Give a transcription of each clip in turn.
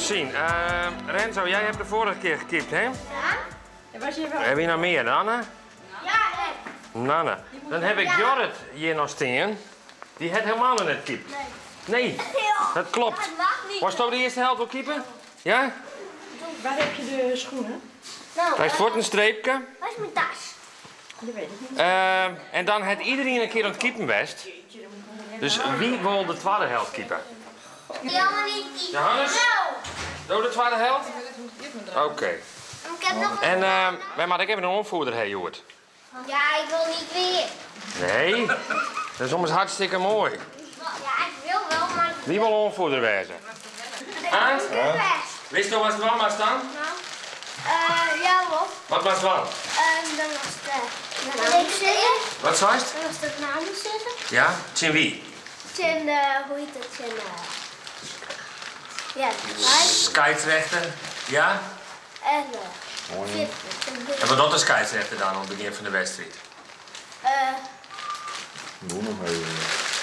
zien. Renzo, jij hebt de vorige keer gekiept, hè? Ja. Was je wel? Heb je nog meer, Nanne? Ja, ik. Nanne. Dan heb ik Jorrit hier nog staan. Die het helemaal nog net keept. Nee. Nee, dat klopt. Dat mag niet. Was dat de eerste helft wil keepen? Ja? Waar heb je de schoenen? Nou, Hij wordt een streepje. Waar is mijn tas? Dat weet ik niet. En dan het iedereen een keer aan het keepen west. Dus wie wil de tweede helft keepen? Die allemaal niet keepen. Johannes? Nou, Doe de tweede helft? Oké. ik heb nog een... En wij moeten even een aanvoerder hebben, Joert. Ja, ik wil niet weer. Nee, dat is soms hartstikke mooi. Ja, ik wil wel, maar... Wie wil aanvoerder wezen? Aant? Ik best. Wist je wat het was dan? Nou, ja, hoor. Wat was het wel? Dan was het de naam zitten. Wat zei het? Dan was het de naam zitten. Ja, Tjin wie? Tjin, hoe heet het? Tjin, ja, de Scheidsrechter, ja. En, En wat doet de scheidsrechter dan aan het begin van de wedstrijd? Doe nog even.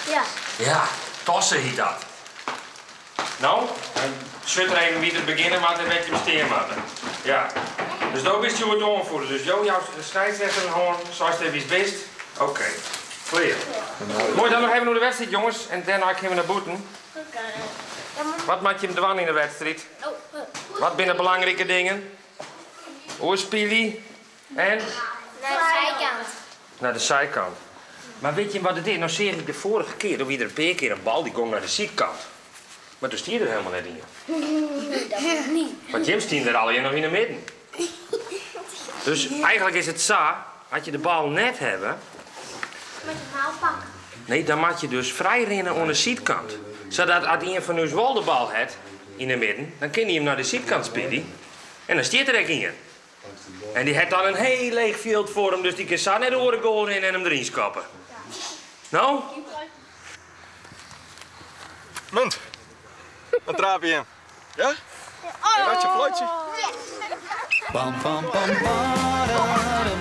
Ja. Ja, tossen heet dat. Nou, dan zit er even wie te beginnen, maar dan weet je hem maken. Ja. Dus daar wist je hoe het aanvoelen. Dus jou, jouw scheidsrechter gewoon, zoals het even best. Oké, clear. Mooi, dan nog even naar de wedstrijd, jongens. En daarna gaan we naar boeten. Oké. Wat maak je hem dwan in de wedstrijd? Oh, Wat zijn de belangrijke dingen? Oorspielie en? Naar de zijkant. Naar de zijkant. Maar weet je wat het is? Nou zie ik de vorige keer, toen wie er een paar keer een bal die ging naar de zijkant. Maar toen stier er helemaal net in. Nee, dat moet niet. Want Jim stier er al in nog in de midden. Dus eigenlijk is het zo, als je de bal net hebben... Met de maal pakken. Nee, dan moet je dus vrij rennen aan de zijkant. Zodat als een van ons wel de bal heeft in de midden, dan kan hij hem naar de zijkant spelen. En dan stiert er ook in. En die heeft dan een heel leeg veld voor hem, dus die kan zo net door de goal in en hem erin schappen. Nou? Munt. Een traapje in. Ja? En wat je fluitje? Bam, bam, bam, bam, bam,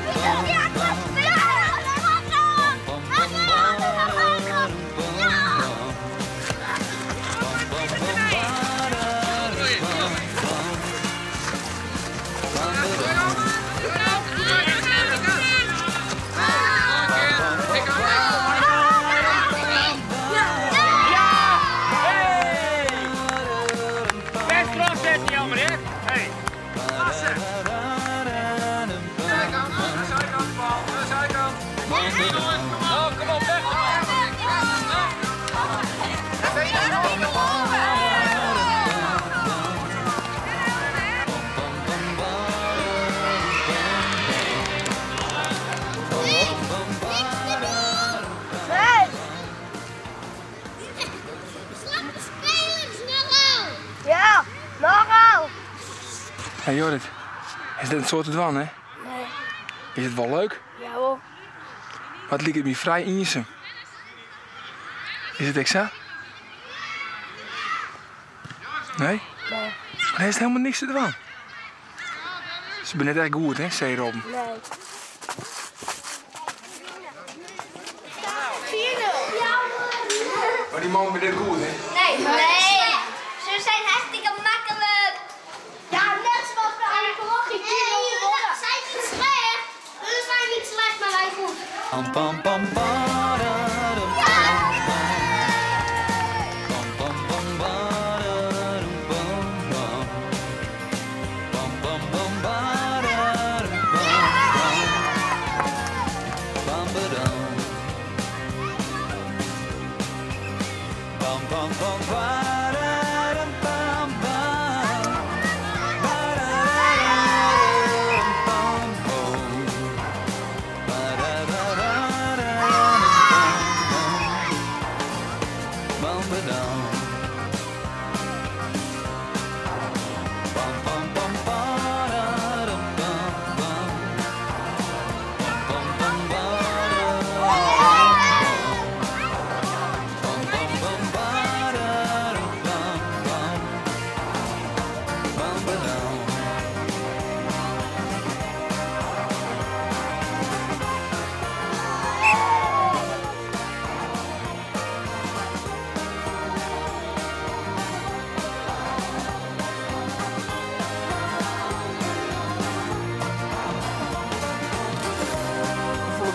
Ja, Hey Jorrit, is dit een soort dwan, hè? Nee. Is het wel leuk? Ja hoor. Wat liep het me vrij eenzaam. Is het exact? Nee? Nee. Maar er is helemaal niks te dwan. Ze zijn net echt goed, hè, zei Robin. Nee. 4-0. Ja. Maar die man bent net goed, hè? Nee. Nee. Ze zijn hartstikke makkelijk. Ja, net zoals de vorige keer. Nee, jullie zijn niet slecht. Jullie zijn niet slecht, maar wij goed. Pam, pam, pam, pam, pam, pam, pam, pam, pam, pam, pam, pam, pam, pam.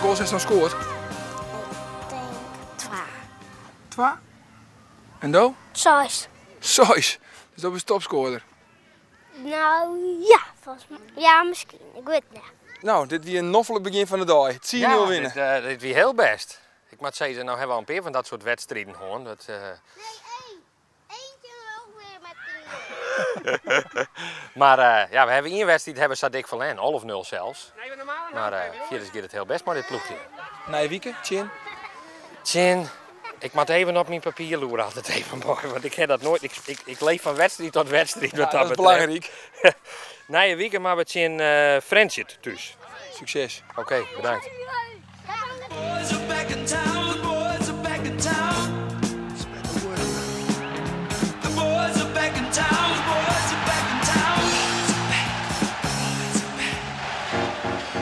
goals hast no skoard? Ik tink twa. Twa? En do? Seis. Seis? Dus do bist topskoarder? No ja, folgens my. Ja, miskien. Ik wit net. No, dit wie in noflik begjin fan de dei. 10-0 winne. Ja, dit wie hiel bêst. Ik moat sizze, no hawwe we al in pear fan dat soart wedstriden hân. Dat, Nee, één. Eentje ook weer met 10-0. Mar ja, we hawwe ien wedstriid hawwe we sa dik ferlern, 11-0 sels. Mar fierders giet it hiel bêst mei dit ploechje. Nije wike, tsjin? Tsjin, ik moat even op myn papier loere altyd even moai, want ik ha dat noait. Ik leef fan wedstriid tot wedstriid wat Ja, dat dat is betreft. belangryk. Nije wike moatte we tsjin Frjentsjer thús. Sukses. Oké, bedankt. Boys are back in town, the boys are back in town. The boys are back in town, the boys are back in town. The boys are back, the boys are back.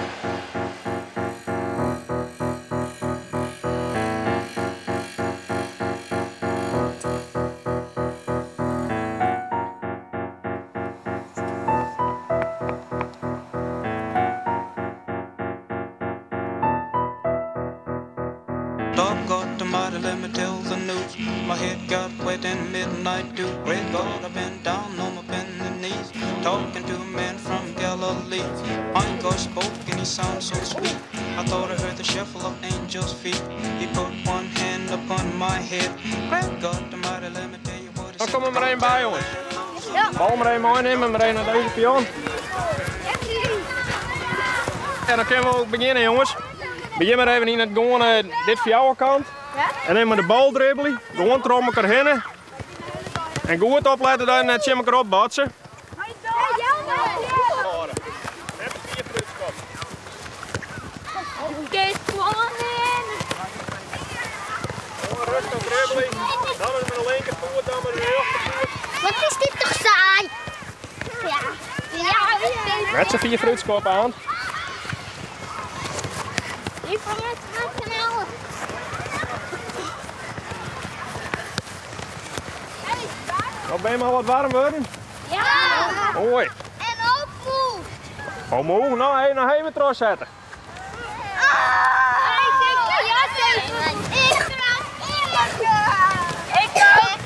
Lord God Almighty, let me tell the news. My head got wet in midnight dew. Great God, I've been down on my bending knees, talking to a man from Galilee. My God spoke and he sounded so sweet. I thought I heard the shuffle of angels' feet. He put one hand upon my head. Great God Almighty, let me tell you what he Dan said. kom er maar één bij, jongens. Bal maar één meenemen, maar één naar deze pion. En dan kunnen we ook beginnen, jongens. Begin maar even in het gewone, dit voor jouw kant. En neem maar de bal dribbelen. Gewoon trom elkaar heen. En goed opletten dat je net tegen elkaar opbotsen. Oké, gewoon in. Gewoon rustig dribbelen. Dan is met de linkervoet, dan met de rechtervoet. Wat is dit toch saai? Ja. Ja, Net z'n vier fruitskoppen aan. Die van het kanaal. Nou ben je maar wat warm worden. Ja. Mooi. En ook moe. Oh moe, nou even nog even terug zetten. Ik Ik ook.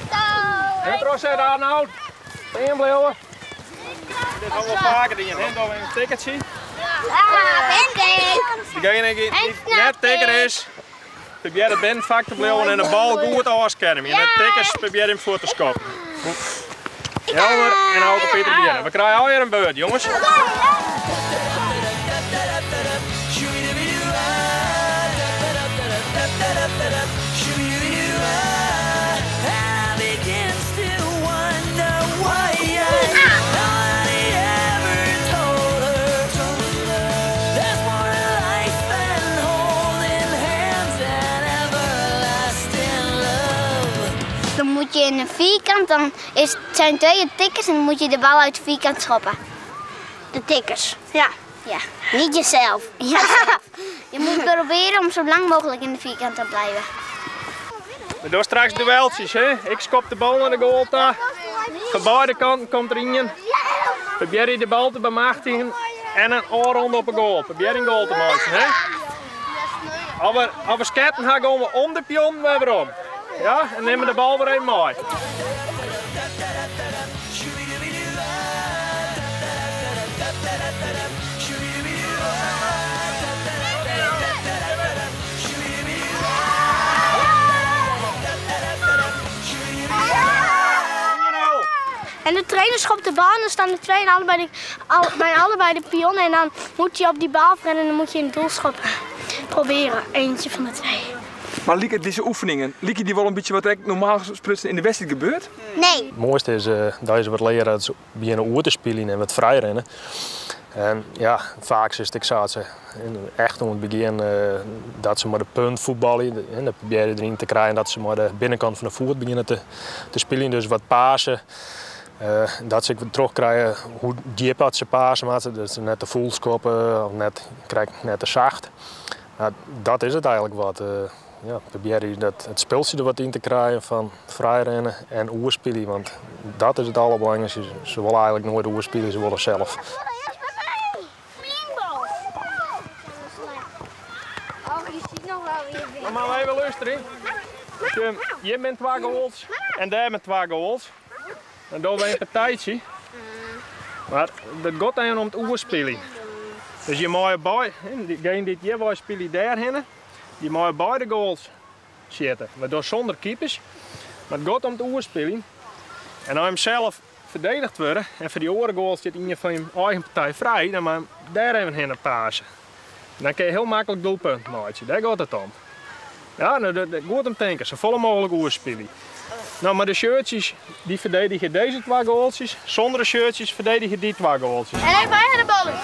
Even terug zetten, Arnoud. Staan blijven. Dit hebben we vaker die een hand een ticketje. Ja, ben ik. Degene die net tikker is, probeer het binnenvak te blijven en de bal goed afschermen. En de tikkers probeer hem voor te schoppen. Jelmer en Auke Pieter beginnen. We krijgen alweer een beurt, jongens. I begins to wonder why I nobody ever told her. There's more to life than holding hands and everlasting love. Dan moet je in een vierkant, dan is, het zijn twee tikkers en dan moet je de bal uit de vierkant schoppen. De tikkers. Ja. Ja. Niet jezelf. Ja. Je moet proberen om zo lang mogelijk in de vierkant te blijven. We doen straks dueltjes, hè? Ik schop de bal naar de goal daar. Van beide kanten komt er in. Probeer je de bal te bemachtigen en een oorronde op een goal. Probeer een goal te maken, hè? Als we sketten gaan, gaan we om de pion weer om. Ja, en nemen de bal weer even mee. En de trainer schopt de bal en dan staan de twee en bij allebei de pionnen. En dan moet je op die bal rennen en dan moet je in het doel schoppen. Proberen, eentje van de twee. Maar Lieke, deze oefeningen, Lieke die wel een beetje wat er normaal gesproken in de wedstrijd gebeurt? Nee. Het mooiste is dat ze wat leren dat ze beginnen oer te spelen en wat vrij rennen. En ja, vaak is het, ik zat ze echt om het begin dat ze maar de punt voetballen. En dat probeer je erin te krijgen dat ze maar de binnenkant van de voet beginnen te spelen. Dus wat pasen. Dat ze terugkrijgen hoe diep dat ze pasen, maar dat ze net te vol schoppen of net, krijg net te zacht. Nou, dat is het eigenlijk wat. Ja, probeer je dat, het speeltje er wat in te krijgen van vrijrennen en oerspelen. Want dat is het allerbelangrijkste. Ze willen eigenlijk nooit oerspelen, ze willen zelf. Je ziet nog wel wie het Maar maar even luisteren. Je bent twee goals en daar met twee goals. Dan doen we een partijtje. Maar dat gaat even om het oerspelen. Dus je mooie bij, degene die het hier wil spelen daarheen, die mooie beide goals zitten. Maar door zonder keepers. Maar het gaat om het oerspelen. En als hem zelf verdedigd worden en voor die oren goals zit in je van je eigen partij vrij, dan moet je daar even heen pasen. Dan kun je heel makkelijk doelpunt maken. Daar gaat het om. Ja, nou, dat goed om te denken. Zo volle mogelijk oerspelen. Nou, maar de shirtjes die verdedigen deze twee goaltjes. Zonder de shirtjes verdedigen die twee goaltjes. En even bij de ballen.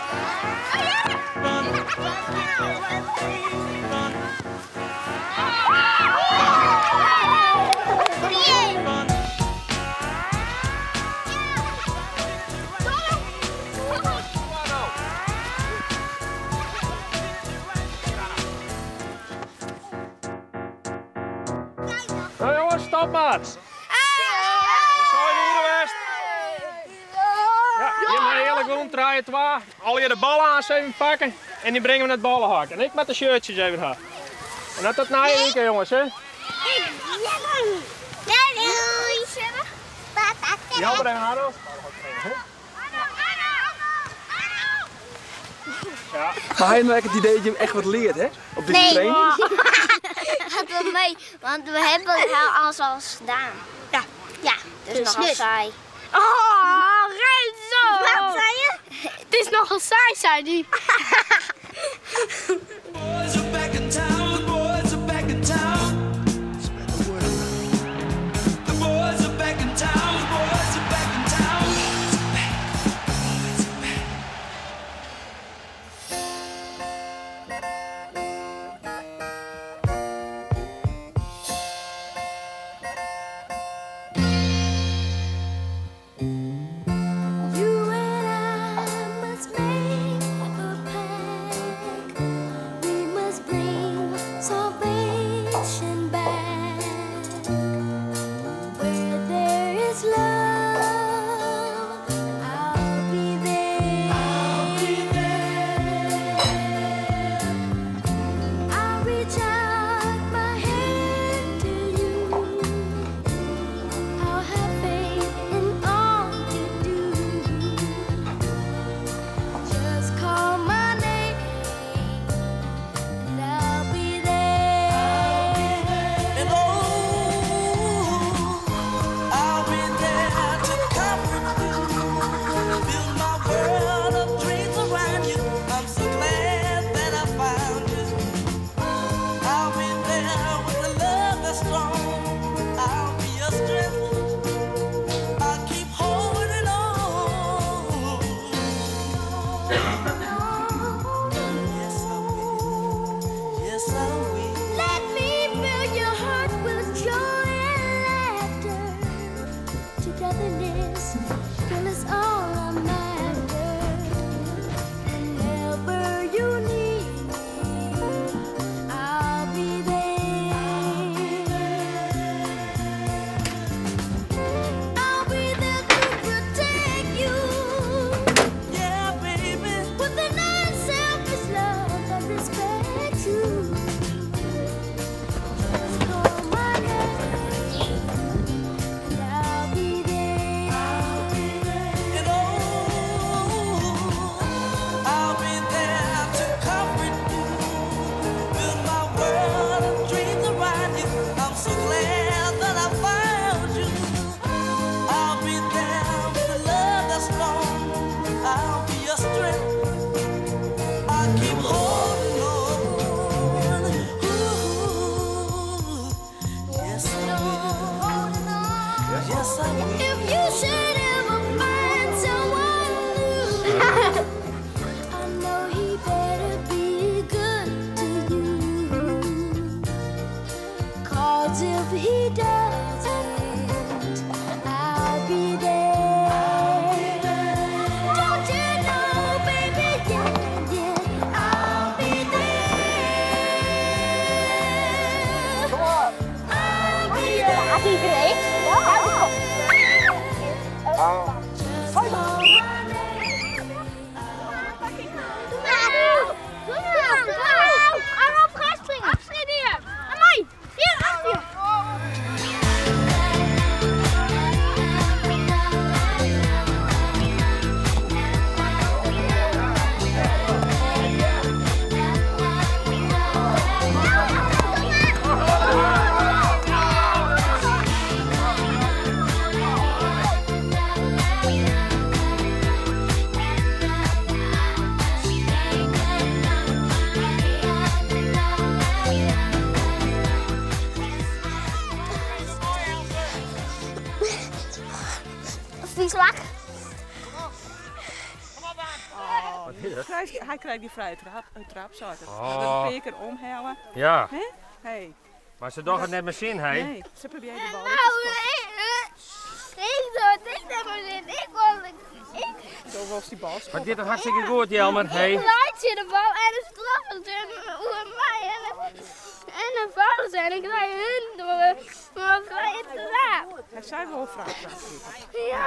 Nou jongens, stop maar. Ja, je mag heerlijk ronddraaien, twee. Al je de ballen aan even pakken en die brengen we naar het ballenhak. En ik met de shirtjes even gaan. En dat tot na je weekend, jongens, hè? Doei! Ja, maar even Arno. Ja. Maar hij heeft nou echt het idee dat je hem echt wat leert, hè? Op deze Nee. training. Gaat wel mee, want we hebben het al al gedaan. Ja. Ja, dus nogal niet. saai. Oh, Renzo! Wat zei je? Het is nogal saai, zei die. Boys are back in town. The boys are back in town. The boys are back in town. The boys are back in town. Boys are back. You and I must make a pact. We must bring salvation back. Where there is love, I'll be there. I'll be there. I'll reach out my hand to you. I'll have faith in all you do. Just call my name, and I'll be there. And oh, I'll be there to comfort you. Build my world of dreams around you. I'm so glad that I found you. I'll be there with a love that's strong. I'll be your strength. I'll keep holding on. Yes, I will. Yes, I will. Let me fill your heart with joy and laughter. Togetherness, girl, is all I'm after. Whenever you need me, I'll be there. I'll be there to protect you. Yeah, baby. With an unselfish love that respects you. Just call my name, and I'll be there. And oh, I'll be there to comfort you. Build my world of dreams around you. I'm so glad that I found you. I'll be there with a love that's strong. I'll be your strength. I'll keep holding on. Ooh, yes, I will. Yes, I will. If you should ever find someone new, I know he better be good to you. 'Cause if he doesn't, I'll be there. Don't you know, baby? Yeah, yeah, I'll be there. I'll be there. Just call my name. Doe maar. Doe maar. Arm op, Een slak. Wat is dat? Hij krijgt die vrije trap, zo. Dat Oh. een paar keer omhalen. Ja. Hè? Hey. Maar ze doch het net met zin, hè? Nee, ze proberen de bal. Nou, ik doe het niet naar mijn zin. Ik wil... Ik... Zo was die bal. Maar dit is hartstikke goed, Jelmer. Hey. Ik laat je de bal en dan straffen ze mij. En dan vallen ze en ik krijg hun door mijn vrije trap. Hij zei wel vrije trap. Ja.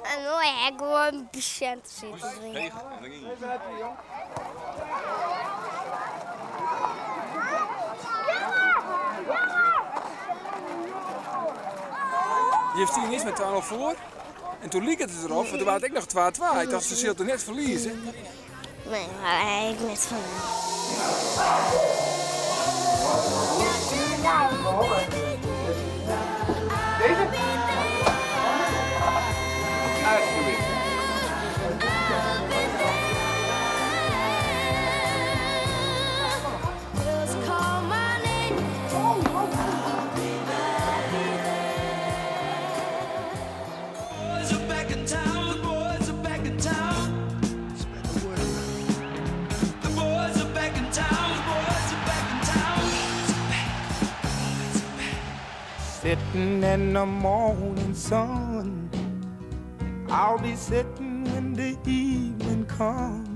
En nu heb ik gewoon patiënten zitten drinken. Je heeft 10 is met 12 voor. En toen liep het erop, want toen was het ik nog 2-2. Ik dacht, ze zullen het net verliezen. Nee, maar ik net verliezen. Deze? Alsjeblieft. Sitting in the morning sun, I'll be sitting when the evening comes,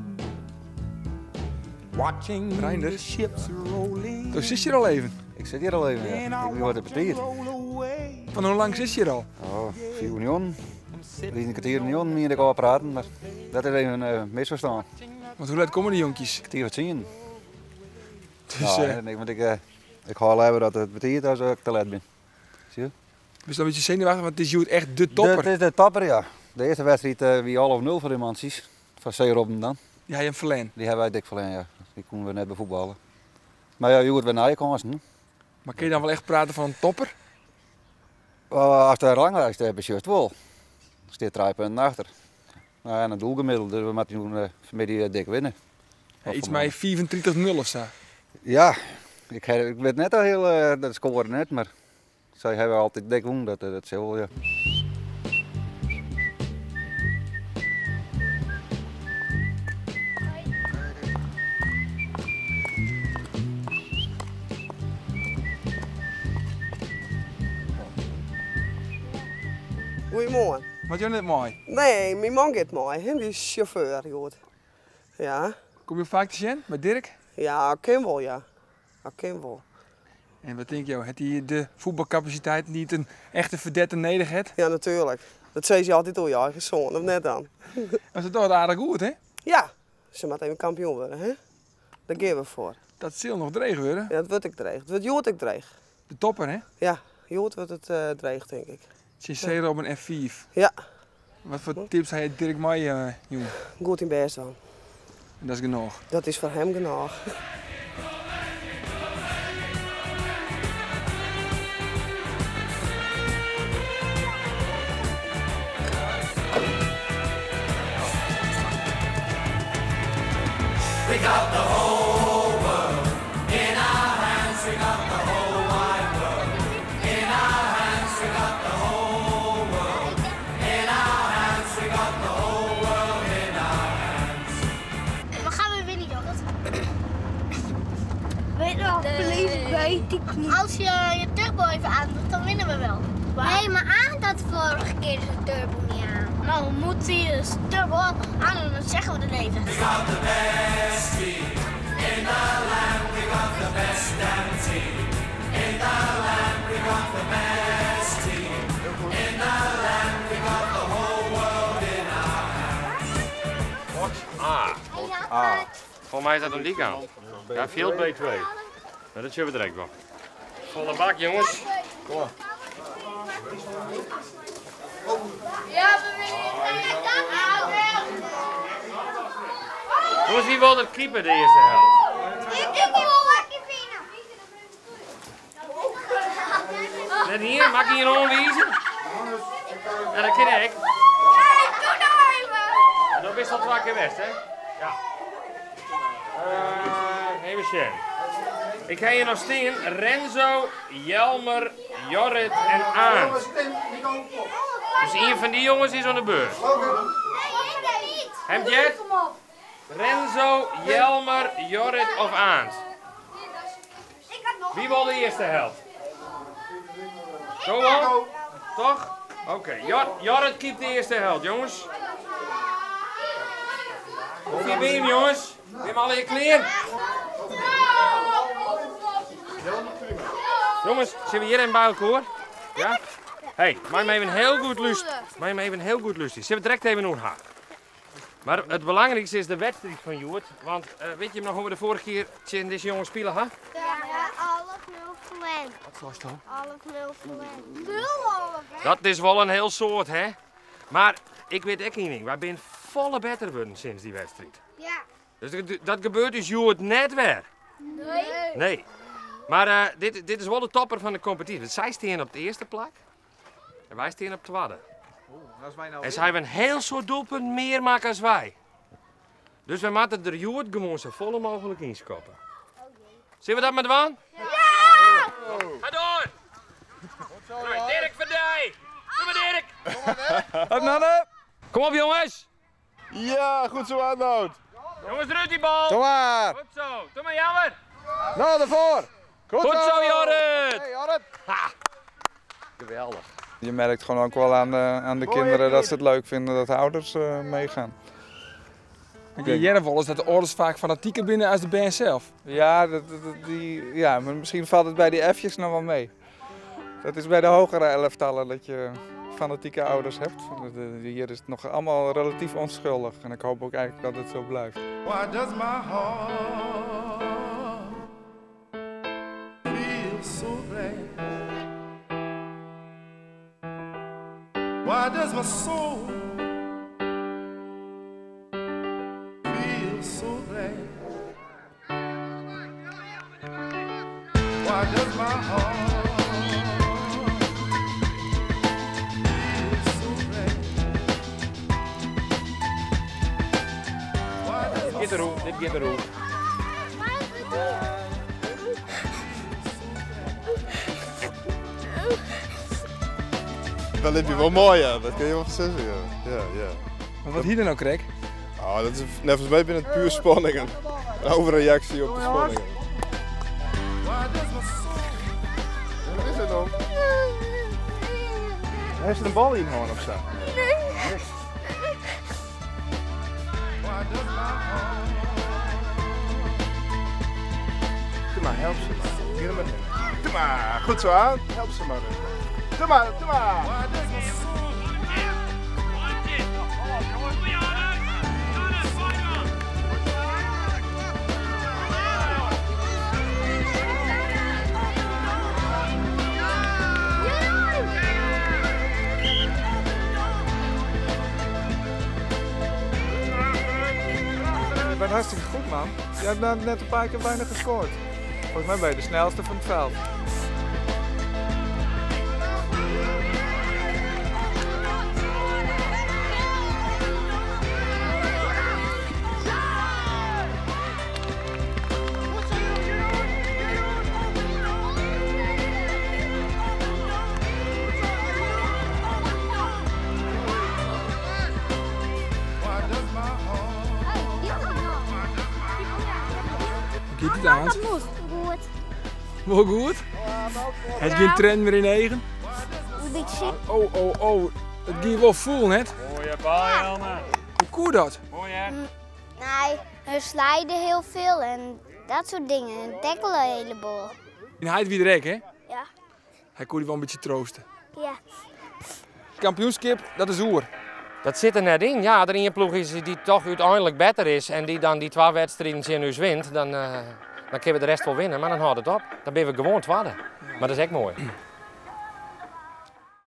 watching Reinder, the ships rolling. Toen zit je er al even. Ik zit hier al even, ja. Ik word een kwartier. Van hoe lang zit je hier al? Oh, 4 miljoen. Er is een kwartier miljoen meer ik al praten, maar dat is even misverstaan. Want hoe laat komen die jonkjes? 9:45. Dus, ja, nee, want ik haal even dat het kwartier als ik te laat ben. Zie je? Dus dan een beetje zenuwachtig, want het is hier echt de topper. Het is de topper, ja. De eerste wedstrijd wie 0-0 voor de mansies. Van Zeerobben dan. Die heb je hem verleen? Die hebben wij dik verleen, ja. Die konden we net bij voetballen. Maar ja, je wordt weer naar je kansen. Maar kun je dan wel echt praten van een topper? Als de ranglijst hebben, is het wel. Er staat 3 punten achter. Nou, en een doelgemiddelde, dus we moeten nu vanmiddag dik winnen. Ja, iets met 34-0 of zo? Ja, ik weet net al heel dat scoren net, maar zij hebben altijd dik woen, dat is wel, ja. Goedemorgen. Wat jij net mooi? Nee, mijn man gaat mooi. Hè? Die is chauffeur, goed. Ja. Kom je vaak te zien met Dirk? Ja, ik ken wel, ja. Ik ken wel. En wat denk je, heeft hij de voetbalcapaciteit niet een echte verdette nodig heeft? Ja, natuurlijk. Dat zei ze altijd al, ja, eigen zoon, of net dan. Dat is toch aardig goed, hè? Ja, ze moet even kampioen worden, hè? Daar gaan we voor. Dat zal nog dreig worden? Ja, dat wordt ik dreig. Dat wordt Jood ik dreig. De topper, hè? Ja, Jood wordt het dreig, denk ik. Sinds op een F5. Ja. Wat voor tips had je Dirk Maier, jongen? Goed in best dan. En dat is genoeg? Dat is voor hem genoeg. We got the whole world in our hands. We got the whole wide world in our hands. We got the whole world in our hands. We got the whole world in our hands. Maar gaan we winnen, jongens? Weet je wel, please, weet ik niet. Als je je turbo even aandoet, dan winnen we wel. Nee, maar aan dat had vorige keer zijn turbo niet aan. Nou, moet hij zijn turbo aan doen, dat zeggen we dan even. We got the best team in the land. We got the best damn team in the land. We got the best team in the land. We got the whole world in our hands. Box A. A. Volgens mij is dat een die kant. Ja, veld B2. Nou, dat zullen we direct wel. Volle bak, jongens. Kom maar. Ja, we willen Jongens, wie wil de keeper de eerste helft? Ik wil lekker Net hier, mag ik hier aanwijzen? Ja, dat ken ik. doe nou even! En dan is dat twee keer west, hè? Ja. Even zien. Ik ga hier nog staan. Renzo, Jelmer, Jorrit en Aant. Dus een van die jongens is aan de beurt. Hem Jet? Renzo, Jelmer, Jorrit of Aant? Wie wil de eerste helft? Zo wel? Toch? Oké, Jorrit keept de eerste helft, jongens. Hoe ben je hem, jongens? Neem alle je kleren. Jongens, zitten we hier in bij elkaar? Ja? Hey, maak me even heel goed lust. Maak me even heel goed lust. Zullen we direct even doen haar? Maar het belangrijkste is de wedstrijd van Joert. Want weet je nog hoe we de vorige keer tegen deze jongens spelen, hè? Ja, 0-0 verlend. Wat was dat? 0-0 verlend. 0-0. Dat is wel een heel soort, hè? Maar ik weet ook één ding. Wij zijn volle beter geworden sinds die wedstrijd. Ja. Dus dat gebeurt dus Joert net weer. Nee. Nee. Maar dit is wel de topper van de competitie. Want zij staan op de eerste plek en wij staan op de tweede. En zij hebben een heel soort doelpunt meer maken als wij. Dus we moeten er Joert gewoon zo volle mogelijk inskoppen. Zullen we dat maar doen? Ja! Ga door! Dirk Verdij! Kom maar Dirk! Hop Nanne! Kom op jongens! Ja, goed zo Arnoud! Jongens, eruit die bal! Doe maar! Goed zo! Doe maar jammer! Nou, daarvoor! Goed zo Jorrit! Hey, Jorrit! Ha. Geweldig. Je merkt gewoon ook wel aan de kinderen dat ze het leuk vinden dat de ouders meegaan. Ik denk wel eens dat de ouders vaak fanatieker binnen als de band zelf. Ja, ja, maar misschien valt het bij die F'jes nog wel mee. Dat is bij de hogere elftallen dat je fanatieke ouders hebt. Hier is het nog allemaal relatief onschuldig en ik hoop ook eigenlijk dat het zo blijft. Why does my heart feel so glad? Why does my soul feel so glad? Why does my heart feel so glad? Why does my Dit gaat erop, dit gaat erop. Dat liep je wel mooi, ja. Dat kun je wel zeggen, ja. Ja, ja. Maar wat hier dan ook, Krek? Oh, dat is net volgens mij binnen het puur spanning. Een overreactie op de spanning. Wat is het dan? Heeft ze een bal in gewoon of zo? Nee. Doe maar, help ze maar. Hier maar. Doe maar, goed zo aan. Help ze maar. Doe maar, doe maar. Je bent hartstikke goed, man. Je hebt net een paar keer bijna gescoord. Volgens mij ben je de snelste van het veld. Gaat het aan? Goed. Wel goed? Het geen trend meer in eigen? Bytsje. Oh, oh, oh. It gie wol fûl net. Moaie bal, Jelmer. Hoe koe dat? Moai hè? Nee, hun sliden heel veel en dat soort dingen. En tackelen een heleboel. En hy wie der ek, hè? Ja. Hy koe dy wol in bytsje troaste. Ja. Kampioenskip, dat is oer. Dat sit der net yn. Ja, as der ien ploech is dy't toch úteinlik better is en dy't dan dy twa wedstriden tsjin ús wint, dan, dan kinne we de rest wol winne, mar dan hâldt it op. Dan binne we gewoan twadde. Mar dat is ek moai.